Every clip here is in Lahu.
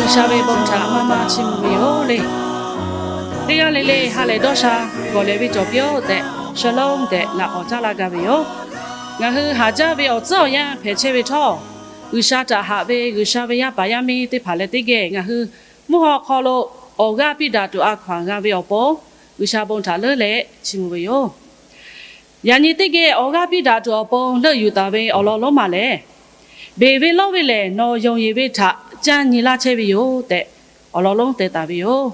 G'uiˬsha ve bon htaꞈ maˇ maˇ chiˇ mvuh ve yoˬ le. Teˇ g'aˇ le le ha lehˬ dawˇ sha gawˬ lehˬ ve cawˬ piˇ-oˆ tehꞈ, shalom tehꞈ laꞈ k'awꞈ caˉ laˇ gaˇ ve yoˬ. Ngaˬ hui haˍ jaˇ ve awˬ tcuhˉ awˬ yanˇ hpehꞈ chehˇ ve htawˇ, G'uiˬsha htaꞈ haꞈ ve G'uiˬsha ve yaˇ paˍ yaˇ miˇ teˇ hpaˍ leh teˇ geh ngaˬ hui mvuhˇ haw hk'aw lo awˬ g'aˇ piˇ daꞈ tuˬ a hkaw anˬ g'a ve awˬ pon, G'uiˬsha bon htaꞈ leuˉ leh chiˇ mvuh ve yoˬ. Yaꞈ nyi teˇ geh awˬ g'aˇ piˇ daꞈ tuˬ awˬ pon leuˆ yuˬ taˍ ve awˬ lawn lonˉ ma lehˬ, Beˬ ve lawˇ ve lehˬ, nawˬ yonˍ yeˬ ve htaꞈ caˇ nyi laˇ chehˇ ve yoˬ tehꞈ, awˬ lawn lonˉ teh taˍ ve yoˬ.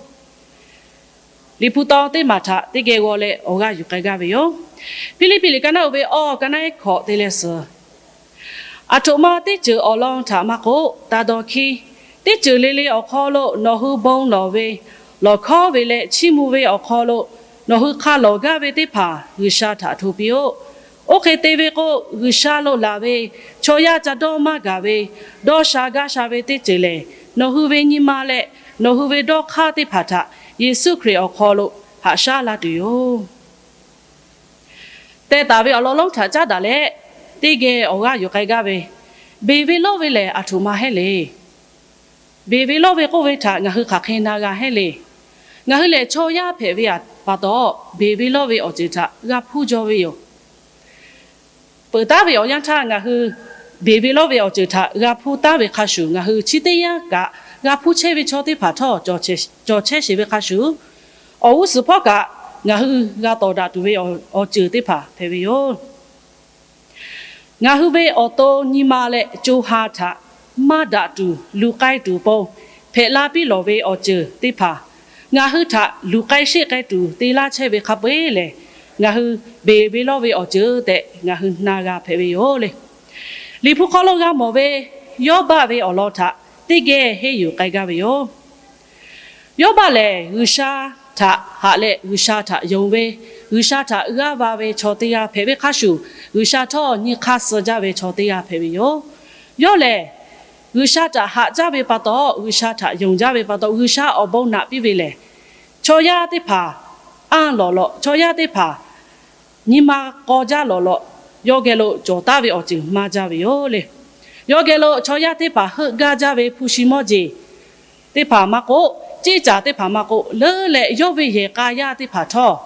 Liꞈ hpu taw teˇ maˬ htaꞈ teˇ geh g'aw leh awˬ g'aˇ yuˬ k'ai gaˇ ve yoˬ. Hpiˇliˇpiˆ liꞈ ka naˆ uiˍ ve awˬ ka naˆ ehˉ hkawꞈ te leh suhˍ, aˬ htoꞈ ma teˇ ceuˬ awˬ lawn htaꞈ maˇ k'oˆ, taˇ dawˇ hkiˇ. Teˇ ceuˬ le le awˬ hk'aw lo nawˬ hui bon lawˬ ve, lawˬ hkawˉ ve leh chiˇ mvuh ve awˬ hk'aw lo nawˬ hui hk'a lawˬ gaˇ ve teˇ hpaˍ G'uiˬsha htaꞈ hto piˇ-oˆ. Oˇ hk'e te ve k'o, G'uiˬsha lo laˬ ve chaw yaˇ ca dawˇ maˇ gaˬ ve, dawˇ sha gaˇ sha ve teˇ ceuˬ lehˬ, nawˬ hui ve nyi ma leh nawˬ hui ve dawˇ hk'aˇ teˇ hpaˍ htaꞈ Yeˍsuˆ Hkriꞈ awˬ hk'aw lo haꞈ shaˉ laˇ tuˬ yoˬ. Teh taˍ ve awˬ lawn lonˉ htaꞈ caˉ daꞈ leh, teˇ geh awˬ g'aˇ yuˬ k'ai gaˇ ve, Beˬ ve lawˇ ve lehˬ aˬ htoꞈ ma hehˉ le. Beˬ ve lawˇ ve k'oˆ ve htaꞈ ngaˬ hui hk'aˬ hk'e na g'a hehˉ le. Ngaˬ hui lehˬ chaw yaˇ hpehꞈ ve pa taw, beˬ ve lawˇ ve awˬ ceuˬ htaꞈ g'a hpuˇ jaw ve yoˬ. Peuˬ taˉ ve awˬ yanˇ htaˇ ngaˬ hui beˬ ve lawˇ ve awˬ ceuˬ htaꞈ g'a hpuˇ taˉ ve hk'a shuˍ, ngaˬ hui chi teˇ yanˇ kaꞈ g'a hpuˇ chehˇ ve chaw teˇ hpaˍ htawˇ cawˬ chehˇ sheˍ ve hk'a shuˍ, awˬ g'uˇ suhˍ hpawˇ kaꞈ ngaˬ hui g'a tawˍ daꞈ tuˬ ve awˬ ceuˬ teˇ hpaˍ hpehꞈ ve yoˬ. Ngaˬ hui ve awˬ to nyi ma leh co ha htaꞈ maˇ daꞈ tuˬ luˬ k'ai tuˬ pon hpehꞈ la piˇ lawˬ ve awˬ ceuˬ teˇ hpaˍ, ngaˬ hui htaꞈ luˬ k'ai sheˆ k'ai tuˬ te laˇ chehˇ ve hk'a peu-eˬ lehˬ, ngaˬ hui beˬ ve lawˇ ve awˬ ceuˬ tehꞈ ngaˬ hui na g'a hpehꞈ ve yoˬ le. Liꞈ hpu hk'aw lo g'a mawˬ ve Yawˇbaˆ ve awˬ lawn htaꞈ teˇ geh henˇ yuˬ k'ai gaˇ ve yoˬ. Yawˇbaˆ lehˬ, G'uiˬsha htaꞈ haꞈ leh G'uiˬsha htaꞈ yonˍ ve, G'uiˬsha htaꞈ g'aˇ va ve chaw teˇ g'aˇ hpehꞈ ve hk'a shuˍ, G'uiˬsha htawˇ nyi hk'aˇ suh jaˇ ve chaw teˇ g'aˇ hpehꞈ ve yoˬ. Yawˇ lehˬ, G'uiˬsha htaꞈ haꞈ jaˇ ve pa taw, G'uiˬsha htaꞈ yonˍ jaˇ ve pa taw, G'uiˬsha awˬ bon naꞈ piˇ ve lehˬ, chaw yaˇ teˇ hpaˍ anˇ lawꞈ lawꞈ, chaw yaˇ teˇ hpaˍ nyi ma k'aw jaˇ lawꞈ lawꞈ, yawˇ geh lo cawˬ taˉ ve awˬ ceuˬ maˇ jaˇ ve yoˬ le. Yawˇ geh lo chaw yaˇ teˇ hpaˍ heuˆ gaˇ jaˇ ve hpu shi mawˇ jeˬ teˇ hpaˍ maˇ k'oˆ, ceˇ caˬ teˇ hpaˍ maˇ k'oˆ, leuˉ leh yawˇ ve yehˬ k'a yaˇ teˇ hpaˍ htawˇ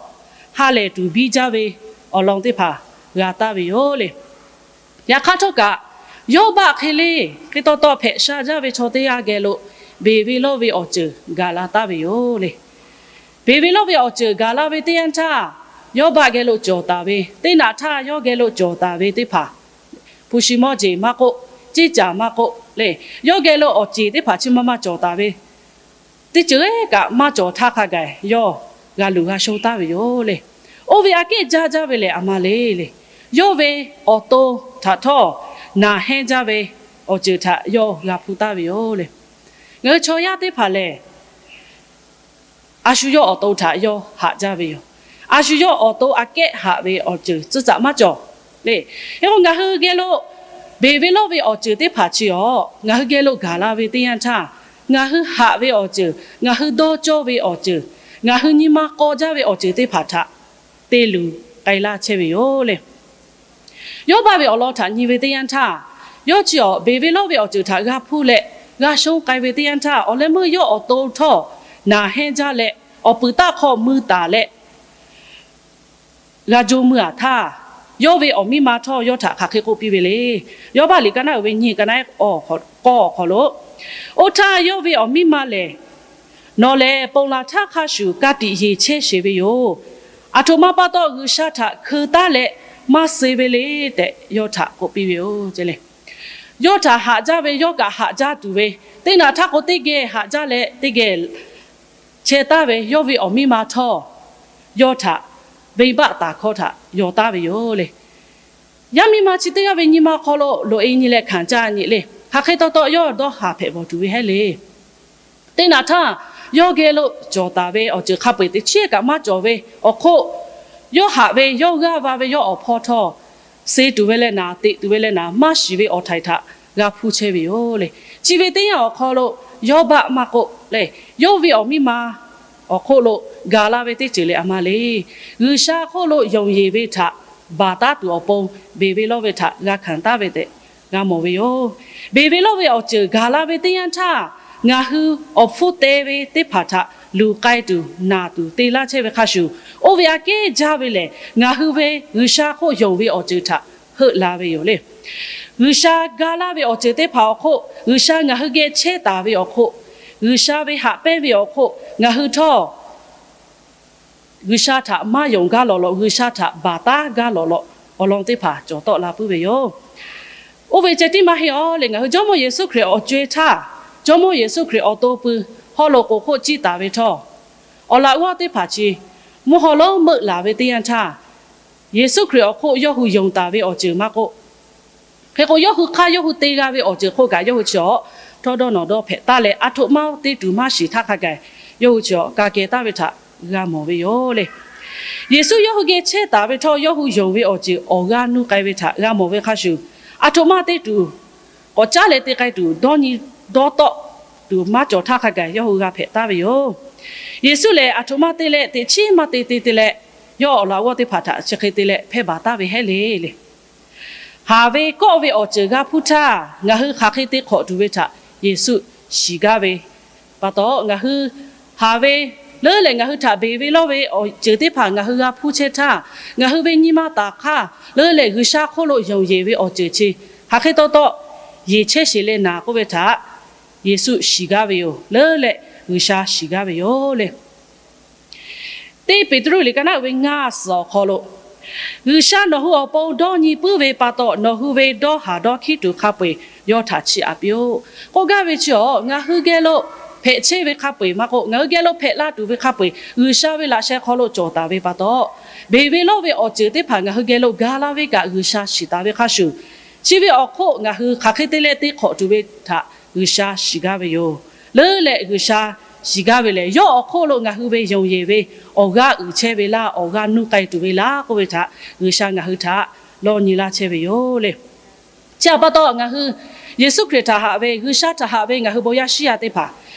ha lehˬ tuˬ biˇ jaˇ ve awˬ lawn teˇ hpaˍ g'a taˍ ve yoˬ le. Yaꞈ hk'aˇ htawˇ kaꞈ, Yawˇbaˆ hk'e le, hk'e taw taw hpehꞈ sha jaˇ ve chaw teˇ g'aˇ geh lo beˬ ve lawˇ ve awˬ ceuˬ gaˬ la taˍ ve yoˬ le. Beˬ ve lawˇ ve awˬ ceuˬ gaˬ la ve teˇ yanˇ htaˇ, Yawˇbaˆ geh lo cawˬ taˍ ve, teˇ naꞈ htaˇ yawˇ geh lo cawˬ taˍ ve teˇ hpaˍ, hpu shi mawˇ jeˬ maˇ k'oˆ, ceˇ caˬ maˇ k'oˆ le, yawˇ geh lo awˬ ceˬ teˇ hpaˍ chi ma maˇ cawˬ taˍ ve, teˇ ceuˬ kaꞈ maˇ cawˬ htaˇ hk'a gaˬ yawˇ g'a luˬ g'a shonˇ taˍ ve yoˬ le. Oˇ ve aꞈ kehˉ jaˇ jaˇ ve lehˬ aˬ ma le le. Yawˇ ve awˬ to htaꞈ htawˇ naˬ hehnˇ jaˇ ve awˬ ceuˬ htaꞈ yawˇ g'a hpuˇ taˍ ve yoˬ le. Ngaˬ hui chaw yaˇ teˇ hpaˍ lehˬ, a shu yawˇ awˬ to htaꞈ yawˇ haꞈ jaˇ ve yoˬ. A shu yawˇ awˬ to aꞈ kehˉ haꞈ ve awˬ ceuˬ tcuhˉ tcuhˉ maˇ cawˬ le. Hk'e k'o ngaˬ hui geh lo beˬ ve lawˇ ve awˬ ceuˬ teˇ hpaˍ chi awˬ ngaˬ hui geh lo gaˬ la ve teˇ yanˇ htaˇ, ngaˬ hui haꞈ ve awˬ ceuˬ, ngaˬ hui dawˇ cawˇ ve awˬ ceuˬ, ngaˬ hui nyi ma k'aw jaˇ ve awˬ ceuˬ teˇ hpaˍ htaꞈ te luˬ k'ai laˇ chehˇ ve yoˬ le. Yawˇbaˆ ve awˬ lawn htaꞈ nyi ve teˇ yanˇ htaˇ, yawˇ chi awˬ beˬ ve lawˇ ve awˬ ceuˬ htaꞈ g'a hpuˇ leh g'a shonˇ k'ai ve teˇ yanˇ htaˇ, awˬ leh meuˇ yawˇ awˬ to htawˇ naˬ hehnˇ jaˇ leh awˬ puiˍ taˆ hk'aw mui taˍ leh g'a jo mui-a htaˇ, yawˇ ve awˬ miˇ ma htawˇ yawˇ htaꞈ hk'aˬ hk'e k'oˆ piˇ ve le. Yawˇbaˆ liꞈ ka naˆ uiˍ ve nyiˇ ka naˆ ehˉ k'awˇ awˬ hk'aw lo, oˇ htaˇ yawˇ ve awˬ miˇ ma lehˬ, nawˬ lehˬ ponˬ laˬ htaˇ hk'a shuˍ ka tiꞈ yeˬ chehˇ sheˍ ve yoˬ. Aˬ htoꞈ ma pa taw G'uiˬsha htaꞈ hkeu taˉ leh maˇ suh ve le tehꞈ yawˇ htaꞈ k'oˆ piˇ ve yoˬ le. Yawˇ htaꞈ haꞈ jaˇ ve, yawˇ kaꞈ haꞈ jaˇ tuˬ ve, teˇ naꞈ htaˇ k'o teˇ geh haꞈ jaˇ leh teˇ geh chehˇ taˍ ve yawˇ ve awˬ miˇ ma htawˇ, yawˇ htaꞈ venˇbaˆ taˍ hkawˇ htaꞈ yaw taˍ ve yoˬ le. Yaˇ miˇ ma chi teˇ g'aˇ ve nyi ma hk'aw lo loꞈ-e nyi leh hkanˍ caˇ nyi le. Hk'aˬ hk'e taw taw yawˇ dawˇ haˍ hpehꞈ bawˬ tuˬ ve hehˉ le. Teˇ naꞈ htaˇ, yawˇ geh lo cawˬ taˍ ve awˬ ceuˬ hk'a peu-eˬ teꞈ chiˉ kaꞈ maˇ cawˬ ve awˬ hk'oˆ, yawˇ haꞈ ve, yawˇ g'aˇ va ve yawˇ awˬ hpawˇ htawˇ, suh tuˬ ve leh naˍ, teꞈ tuˬ ve leh naˍ, maˇ shiˍ ve awˬ htaiˍ htaꞈ g'a hpuˇ chehˇ ve yoˬ le. Chi ve teˇ yanˇ awˬ hk'aw lo, Yawˇbaˆ maˇ k'oˆ le, yawˇ ve awˬ miˇ ma awˬ hk'oˆ lo gaˬ la ve teˇ ceuˬ lehˬ aˬ ma le. G'uiˬsha hk'oˆ lo yonˍ yeˬ ve htaꞈ baˬ taˉ tuˬ awˬ pon, beˬ ve lawˇ ve htaꞈ g'a hkanˍ taˍ ve tehꞈ g'a mawˬ ve yoˬ. Beˬ ve lawˇ ve awˬ ceuˬ gaˬ la ve teˇ yanˇ htaˇ, ngaˬ hui awˬ hpfuhˇ te ve teˇ hpaˍ htaꞈ luˬ k'ai tuˬ naˬ tuˬ te laˇ chehˇ ve hk'a shuˍ, oˇ ve aꞈ kehˉ jaˇ ve lehˬ, ngaˬ hui ve G'uiˬsha hk'oˆ yonˍ ve awˬ ceuˬ htaꞈ heuˆ la ve yoˬ le. G'uiˬsha ga laˇ ve awˬ ceuˬ teˇ hpaˍ awˬ hk'oˆ, G'uiˬsha ngaˬ hui geh chehˇ taˍ ve awˬ hk'oˆ, G'uiˬsha ve haꞈ pehnˇ ve awˬ hk'oˆ, ngaˬ hui htawˇ G'uiˬsha htaꞈ maˇ yonˍ gaˇ lawꞈ lawꞈ, G'uiˬsha htaꞈ baˬ taˉ gaˇ lawꞈ lawꞈ awˬ lawn teˇ hpaˍ cawˬ tawˆ la puiˉ ve yoˬ. Oˇ ve ceh tiˉ maˇ heˆ aˬ leh, ngaˬ hui Jawˇmawˇ Yeˍsuˆ Hkriꞈ awˬ co-e htaˇ, Jawˇmawˇ Yeˍsuˆ Hkriꞈ awˬ to pui hawˉ lo k'oˍ hk'oˆ ciˇ taˍ ve htawˇ, awˬ laꞈ g'awˇ teˇ hpaˍ chi mvuhˇ haw lonˉ meuˆ laˬ ve teˇ yanˇ htaˇ, Yeˍsuˆ Hkriꞈ awˬ hk'oˆ yawˇ hui yonˍ taˍ ve awˬ ceuˬ maˇ k'oˆ, hk'e k'o, yawˇ hui hk'aˇ yawˇ hui te g'a ve awˬ ceuˬ hk'oˆ kaꞈ yawˇ hui chi awˬ htawˇ dawˇ nawˬ dawˇ hpehꞈ taˉ leh, aˬ htoꞈ ma teˇ tuˬ maˇ shiˍ htaˇ hk'a gaˬ, yawˇ hui chi awˬ ka keh taˍ ve htaꞈ g'a mawˬ ve yoˬ le. Yeˍsuˆ yawˇ hui geh chehˇ taˍ ve htawˇ, yawˇ hui yonˍ ve awˬ ceuˬ awˬ g'aˇ nuˇ k'ai ve htaꞈ g'a mawˬ ve hk'a shuˍ, aˬ htoꞈ ma teˇ tuˬ k'awꞈ caˉ leh te k'ai tuˬ dawˇ nyi dawˇ tawˆ tuˬ maˇ cawˬ htaˇ hk'a gaˬ yawˇ hui g'a hpehꞈ taˍ ve yoˬ. Yeˍsuˆ lehˬ, aˬ htoꞈ ma te leh teꞈ chiˉ maˇ te te te leh, yawˇ awˬ laꞈ g'awˇ teˇ hpaˍ htaꞈ chi hk'e te leh hpehˇ baˬ taˍ ve heˆ le le. Haˍ ve kawˆ ve awˬ ceuˬ g'a hpuˇ htaˇ, ngaˬ hui hk'aˬ hk'e te hk'awꞈ tuˬ ve htaꞈ Yeˍsuˆ shiˍ gaˇ ve pa taw, ngaˬ hui haˍ ve leuˉ leh ngaˬ hui htaꞈ beˬ ve lawˇ ve awˬ ceuˬ teˇ hpaˍ ngaˬ hui g'a hpuˇ chehˇ htaˇ, ngaˬ hui ve nyi ma taˍ hk'aˇ leuˉ leh G'uiˬsha hk'oˆ lo yonˍ yeˬ ve awˬ ceuˬ chi hk'aˬ hk'e taw taw yeˬ chehˇ sheˍ le naˍ k'oˆ ve htaꞈ Yeˍsuˆ shiˍ gaˇ ve yoˬ. Leuˉ leh G'uiˬsha shiˍ gaˇ ve yoˬ le. Teˇ Peˍtruˆ liꞈ ka naˉ uiˍ ve ngaˇ suhˍ awˬ hk'aw lo, G'uiˬsha nawˬ hui awˬ pon dawˇ nyi puiˉ ve pa taw, nawˬ hui ve dawˇ haˍ dawˇ hkiˉ tuˬ hk'a peu-eˬ yawˇ htaꞈ chiˇ aꞈ piˇ-oˆ. K'oˆ gaˇ ve chi awˬ, ngaˬ hui geh lo hpehꞈ chehˇ ve hk'a peu-eˬ maˇ k'oˆ, ngaˬ hui geh lo hpehꞈ la tuˬ ve hk'a peu-eˬ G'uiˬsha ve laꞈ sheh hk'aw lo cawˬ taˍ ve pa taw, beˬ ve lawˇ ve awˬ ceuˬ teˇ hpaˍ ngaˬ hui geh lo ga laˇ ve kaꞈ G'uiˬsha shiˍ taˍ ve hk'a shuˍ, chi ve awˬ hk'oˆ ngaˬ hui hk'aˬ hk'e te leh te hk'awꞈ tuˬ ve htaꞈ G'uiˬsha shiˍ gaˇ ve yoˬ. Leuˉ leh G'uiˬsha shiˍ gaˇ ve lehˬ, yawˇ awˬ hk'oˆ lo ngaˬ hui ve yonˍ yeˬ ve awˬ g'aˇ uiˍ chehˇ ve laˇ, awˬ g'aˇ nuˇ k'ai tuˬ ve laˇ k'oˆ ve htaꞈ G'uiˬsha ngaˬ hui htaꞈ lawˇ nyi laˇ chehˇ ve yoˬ le. Chi htaꞈ pa taw, ngaˬ hui Yeˍsuˆ Hkriꞈ htaꞈ haꞈ ve, G'uiˬsha htaꞈ haꞈ ve ngaˬ hui bon yaˇ shiˉ yaˇ teˇ hpaˍ,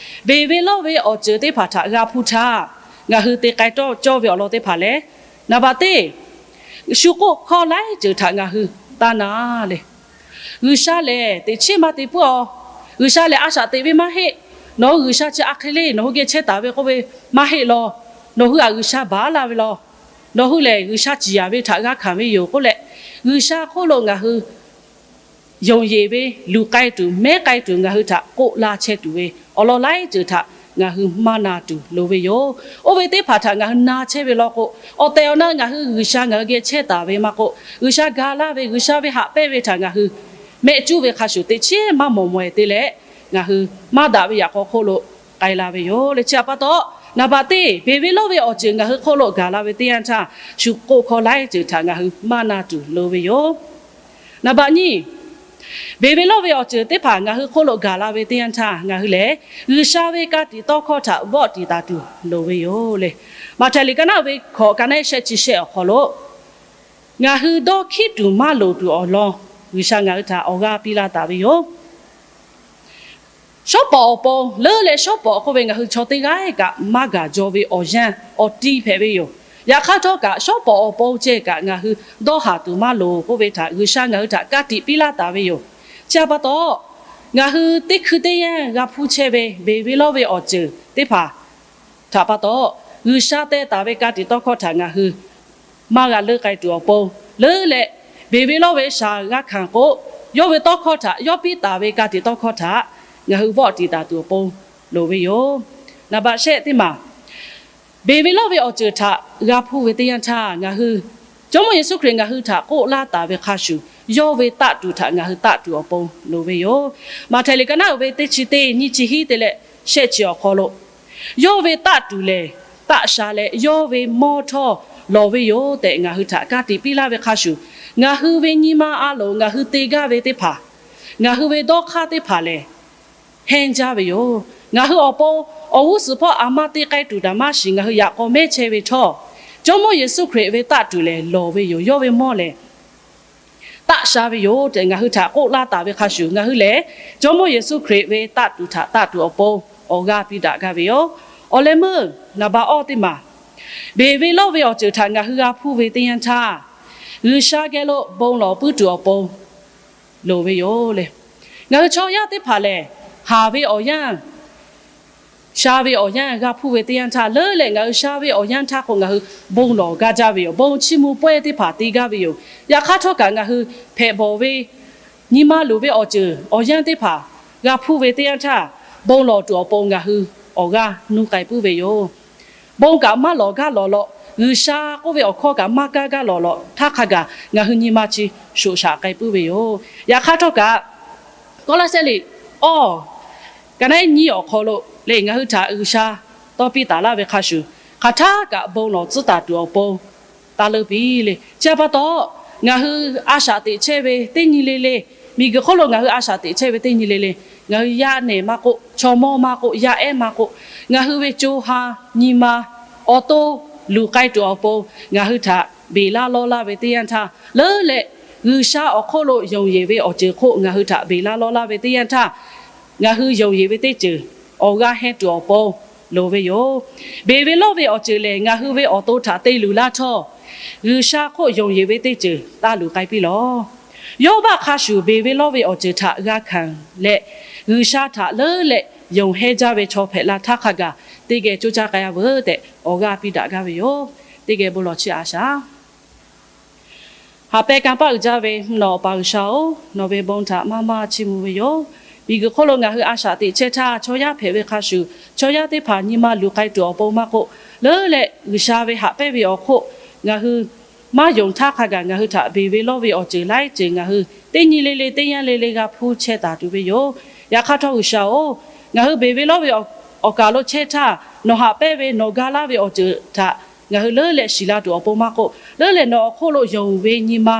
beˬ ve lawˇ ve awˬ ceuˬ teˇ hpaˍ htaꞈ g'a hpuˇ htaˇ, ngaˬ hui te k'ai tawˆ cawˇ ve awˬ lawn teˇ hpaˍ lehˬ, naˍ baꞈ teˇ, shu k'oˆ hkawˇ laiˉ ceuˬ htaꞈ ngaˬ hui taˇ na le. G'uiˬsha lehˬ teꞈ chiˉ maˇ te puiˉ-aˬ. G'uiˬsha lehˬ a shaꞈ teꞈ ve maˇ heˆ. Nawˬ hui G'uiˬsha chi a hk'e le, nawˬ hui geh chehˇ taˍ ve k'oˆ ve maˇ heˆ law. Nawˬ hui htaꞈ G'uiˬsha baˬ laˇ ve law. Nawˬ hui lehˬ G'uiˬsha ciˍ yanˍ ve htaꞈ g'a hkanˍ ve yoˬ k'oˆ leh, G'uiˬsha hk'oˆ lo ngaˬ hui yonˍ yeˬ ve, luˬ k'ai tuˬ, mehˉ k'ai tuˬ ngaˬ hui htaꞈ k'oˆ laˇ chehˇ tuˬ ve awˬ lawn laiˉ ceuˬ htaꞈ ngaˬ hui maˇ na tuˬ loˍ ve yoˬ. Oˇ ve teˇ hpaˍ htaꞈ ngaˬ hui na chehˇ ve law k'o, awˬ tehˬ awˬ na ngaˬ hui G'uiˬsha ngaˬ hui geh chehˇ taˍ ve maˇ k'oˆ, G'uiˬsha ga laˇ ve, G'uiˬsha ve haꞈ pehnˇ ve htaꞈ ngaˬ hui mehˆ cuˉ ve hk'a shuˍ teꞈ chiˉ maˇ mawˬ mawˬ-e te leh, ngaˬ hui maˇ daꞈ ve yaꞈ k'aw hk'oˆ lo k'ai la ve yoˬ le. Chi htaꞈ pa taw, naˍ baꞈ teˇ, beˬ ve lawˇ ve awˬ ceuˬ ngaˬ hui hk'oˆ lo gaˬ la ve teˇ yanˇ htaˇ, shu k'oˆ hkawˇ laiˉ ceuˬ htaꞈ ngaˬ hui maˇ na tuˬ loˍ ve yoˬ. Naˍ baꞈ nyiˇ, beˬ ve lawˇ ve awˬ ceuˬ teˇ hpaˍ ngaˬ hui hk'oˆ lo gaˬ la ve teˇ yanˇ htaˇ, ngaˬ hui lehˬ G'uiˬsha ve ka tiꞈ tawˇ hkawˇ htaꞈ vawˆ tiꞈ taˍ tuˬ loˍ ve yoˬ le. Maꞈhtehˍ liꞈ ka naˉ ve hkawꞈ ka naˉ shehˆ chi shehˆ awˬ hk'aw lo, ngaˬ hui dawˇ hkiˉ tuˬ maˇ loˍ tuˬ awˬ lawn G'uiˬsha ngaˬ hui htaꞈ awˬ g'aˇ piˇ laˇ taˍ ve yoˬ. Shawˉ pawˍ awˬ pon leuˉ leh shawˉ pawˍ k'oˆ ve ngaˬ hui chaw teˇ g'aˇ kaꞈ maˇ gaˬ jaw ve awˬ yanˇ awˬ ti hpehꞈ ve yoˬ. Yaꞈ hk'aˇ htawˇ kaꞈ shawˉ pawˍ awˬ pon ceh kaꞈ ngaˬ hui dawˇ haˍ tuˬ maˇ loˍ k'oˆ ve htaꞈ G'uiˬsha ngaˬ hui htaꞈ ka tiꞈ piˇ laˇ taˍ ve yoˬ. Chi htaꞈ pa taw, ngaˬ hui teˇ hkui teˇ yanˇ g'a hpuˇ chehˇ ve beˬ ve lawˇ ve awˬ ceuˬ teˇ hpaˍ htaꞈ pa taw, G'uiˬsha teh taˍ ve ka tiꞈ tawˇ hkawˇ htaꞈ ngaˬ hui maˇ g'a leuˆ k'ai tuˬ awˬ pon, leuˉ leh beˬ ve lawˇ ve shaˍ g'a hkanˍ k'o, yawˇ ve tawˇ hkawˇ htaꞈ, yawˇ piˇ taˍ ve ka tiꞈ tawˇ hkawˇ htaꞈ ngaˬ hui vawˆ tiꞈ taˍ tuˬ awˬ pon loˍ ve yoˬ. Naˍ baꞈ shehˆ teˇ maˬ, beˬ ve lawˇ ve awˬ ceuˬ htaꞈ g'a hpuˇ ve teˇ yanˇ htaˇ, ngaˬ hui Jawˇmawˇ Yeˍsuˆ Hkriꞈ ngaˬ hui htaꞈ k'oˆ laˇ taˍ ve hk'a shuˍ, yawˇ ve taˆ tuˬ htaꞈ ngaˬ hui taˆ tuˬ awˬ pon loˍ ve yoˬ. Maꞈhtehˍ liꞈ ka naˉ uiˍ ve teˇ chi teˇ nyiˇ chi hiˉ te leh shehˆ chi awˬ hk'aw lo, yawˇ ve taˆ tuˬ lehˬ, taˆ sha leh yawˇ ve mawˇ htawˇ lawˬ ve yoˬ tehꞈ ngaˬ hui htaꞈ ka tiꞈ piˇ laˇ ve hk'a shuˍ, ngaˬ hui ve nyi ma a loˍ ngaˬ hui te gaˇ ve teˇ hpaˍ, ngaˬ hui ve dawˇ hk'aˇ teˇ hpaˍ lehˬ, henˇ jaˇ ve yoˬ. Ngaˬ hui awˬ pon awˬ g'uˇ suhˍ hpawˇ aˬ ma te k'ai tuˬ htaꞈ maˇ shiˍ, ngaˬ hui yaꞈ k'aw mehˉ chehˇ ve htawˇ, Jawˇmawˇ Yeˍsuˆ Hkriꞈ ve taˆ tuˬ lehˬ lawˬ ve yoˬ. Yawˇ ve mawˇ lehˬ, taˆ sha ve yoˬ tehꞈ ngaˬ hui htaꞈ k'oˆ laˇ taˍ ve hk'a shuˍ, ngaˬ hui lehˬ Jawˇmawˇ Yeˍsuˆ Hkriꞈ ve taˆ tuˬ htaꞈ taˆ tuˬ awˬ pon awˬ g'aˇ piˇ daꞈ gaˇ ve yoˬ. Awˬ leh meuˇ naˍ baꞈ awˇ teˇ maˬ, beˬ ve lawˇ ve awˬ ceuˬ htaꞈ ngaˬ hui g'a hpuˇ ve teˇ yanˇ htaˇ, G'uiˬsha geh lo bon lawˬ puiˉ tuˬ awˬ pon loˍ ve yoˬ le. Ngaˬ hui chaw yaˇ teˇ hpaˍ lehˬ, haˍ ve awˬ yanˇ sha ve awˬ yanˇ g'a hpuˇ ve teˇ yanˇ htaˇ, leuˉ leh ngaˬ hui sha ve awˬ yanˇ htaˇ k'o, ngaˬ hui bon lawˬ gaˇ jaˇ ve yoˬ. Bon chiˇ mvuh pawehˇ teˇ hpaˍ te gaˇ ve yoˬ. Yaꞈ hk'aˇ htawˇ kaꞈ ngaˬ hui hpehꞈ bawˬ ve nyi ma luˬ ve awˬ ceuˬ awˬ yanˇ teˇ hpaˍ g'a hpuˇ ve teˇ yanˇ htaˇ, bon lawˬ tuˬ awˬ pon ngaˬ hui awˬ g'aˇ nuˇ k'ai puiˉ ve yoˬ. Bon kaꞈ maˇ lawˬ gaˇ lawˬ law, G'uiˬsha k'oˆ ve awˬ hkawˇ kaꞈ maˇ kaˇ gaˇ lawˬ law htaˇ hk'a gaˬ ngaˬ hui nyi ma chi shoꞈ shaꞈ k'ai puiˉ ve yoˬ. Yaꞈ hk'aˇ htawˇ kaꞈ, Kawˇlaˇsehˇ liꞈ awˇ ka naˉ nyiˇ awˬ hk'aw lo leh ngaˬ hui htaꞈ G'uiˬsha tawˇ piˇ taˍ laˇ ve hk'a shuˍ, hk'aˬ htaˇ kaꞈ bon lawˬ tcuhˉ taˍ tuˬ awˬ pon taˇ leuˉ piˇ le. Chi pa taw, ngaˬ hui a shaꞈ teꞈ chehˇ ve teˇ nyi le le, miˬguiˬ hk'oˆ lo ngaˬ hui a shaꞈ teꞈ chehˇ ve teˇ nyi le le, ngaˬ hui yaˇ nehˬ maˇ k'oˆ, chaw mawˇ maˇ k'oˆ, yaˇ ehˉ maˇ k'oˆ, ngaˬ hui ve co ha nyi ma awˬ to luˬ k'ai tuˬ awˬ pon ngaˬ hui htaꞈ beˬ laˇ lawˇ laˇ ve teˇ yanˇ htaˇ, leuˉ leh G'uiˬsha awˬ hk'oˆ lo yonˍ yeˬ ve awˬ ceuˬ hk'oˆ ngaˬ hui htaꞈ beˬ laˇ lawˇ laˇ ve teˇ yanˇ htaˇ, ngaˬ hui yonˍ yeˬ ve teˇ ceuˬ awˬ g'aˇ hehnˇ tuˬ awˬ pon loˍ ve yoˬ. Beˬ ve lawˇ ve awˬ ceuˬ lehˬ, ngaˬ hui ve awˬ to htaꞈ te luˬ laˇ htawˇ, G'uiˬsha hk'oˆ yonˍ yeˬ ve teˇ ceuˬ taˇ luˬ k'ai piˇ lawˬ. Yawˇbaˆ hk'a shuˍ beˬ ve lawˇ ve awˬ ceuˬ htaꞈ g'a hkanˍ leh, G'uiˬsha htaꞈ leuˉ leh yonˍ hehnˇ jaˇ ve chaw hpehꞈ la htaˇ hk'a gaˬ, teˇ geh coˇ caˇ k'ai-a veuˬ tehꞈ awˬ g'aˇ piˇ daꞈ gaˇ ve yoˬ. Teˇ geh bon lawˬ chiˇ aꞈ shaˍ. Haꞈ pehnˇ kanˇ paˆ uiˍ jaˇ ve mvuhˇ naw Awˬ pa G'uiˬsha-oˬ, nawˬ ve bon htaꞈ maˇ maˇ chiˇ mvuh ve yoˬ. Miˬguiˬ hk'oˆ lo ngaˬ hui a shaꞈ teꞈ chehˇ htaˇ, chaw yaˇ hpehꞈ ve hk'a shuˍ, chaw yaˇ teˇ hpaˍ nyi ma luˬ k'ai tuˬ awˬ pon maˇ k'oˆ, leuˉ leh G'uiˬsha ve haꞈ pehnˇ ve awˬ hk'oˆ ngaˬ hui maˇ yonˍ htaˇ hk'a gaˬ ngaˬ hui htaꞈ beˬ ve lawˇ ve awˬ ceuˬ laiˉ ceuˬ ngaˬ hui teˇ nyi le le teˇ yanˇ le le g'a hpuˇ chehˇ taˍ tuˬ ve yoˬ. Yaꞈ hk'aˇ htawˇ G'uiˬsha-oˬ, ngaˬ hui beˬ ve lawˇ ve awˬ kaˬ lo chehˇ htaˇ, nawˬ haꞈ pehnˇ ve nawˬ ga laˇ ve awˬ ceuˬ htaꞈ ngaˬ hui leuˉ leh shiˍ la tuˬ awˬ pon maˇ k'oˆ, leuˉ leh nawˬ awˬ hk'oˆ lo yonˍ ve nyi ma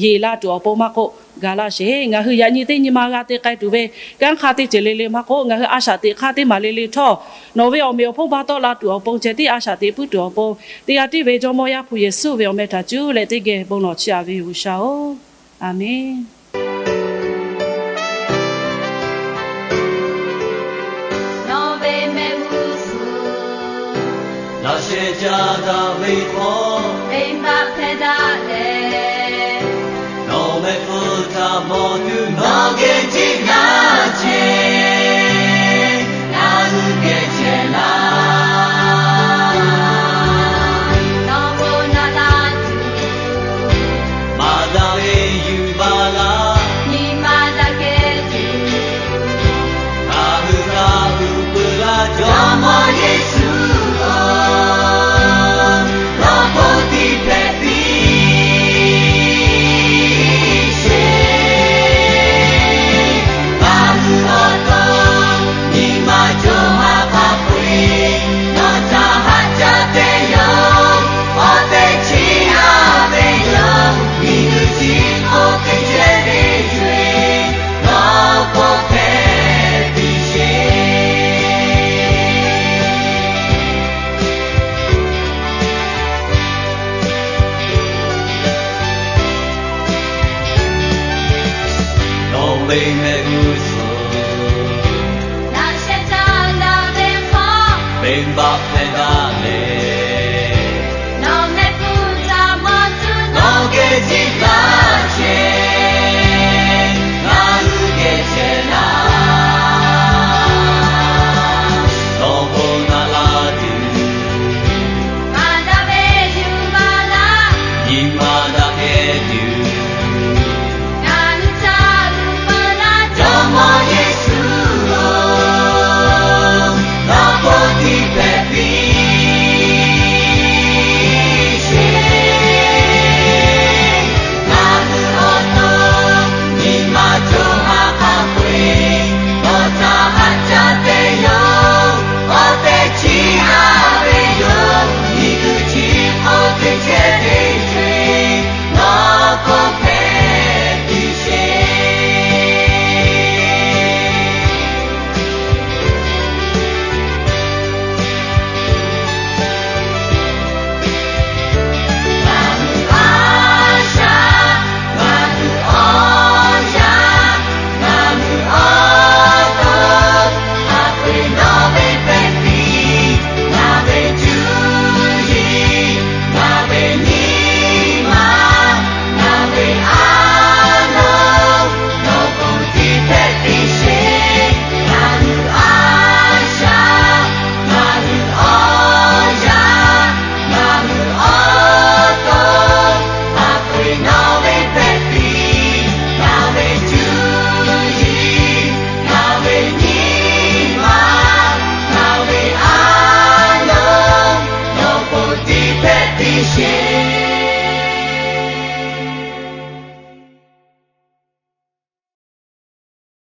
yeˬ la tuˬ awˬ pon maˇ k'oˆ, ga laˇ sheˍ. Ngaˬ hui yaꞈ nyi teˇ nyi ma g'a te k'ai tuˬ ve kanˉ hk'aˇ teˇ ceuˬ le le maˇ k'oˆ, ngaˬ hui a shaꞈ teꞈ hk'aˇ teˇ maˬ le le htawˇ, nawˬ ve awˬ meꞈ awˬ hponˇ ba tawˆ la tuˬ awˬ pon ceh tiˉ a shaꞈ teꞈ puiˉ tuˬ awˬ pon, teˇ g'aˇ tiˉ ve Jawˇmawˇ Yaˇ hpu Yeˍsuˆ ve awˬ meh htaꞈ cuˇ leh teˇ geh bon lawˬ chiˇ aꞈ ve yoˬ G'uiˬsha-oˬ, Aˍmenˇ. Nawˬ ve mehˆ g'uˇ suhˍ laꞈ sheh caˇ daꞈ ve hk'awˇ venˇbaˆ hpehˇ daꞈ leh, nawˬ mehˆ hpfuhˇ htaꞈ mawˬ tuˬ nawˬ geh jiˆ naˉ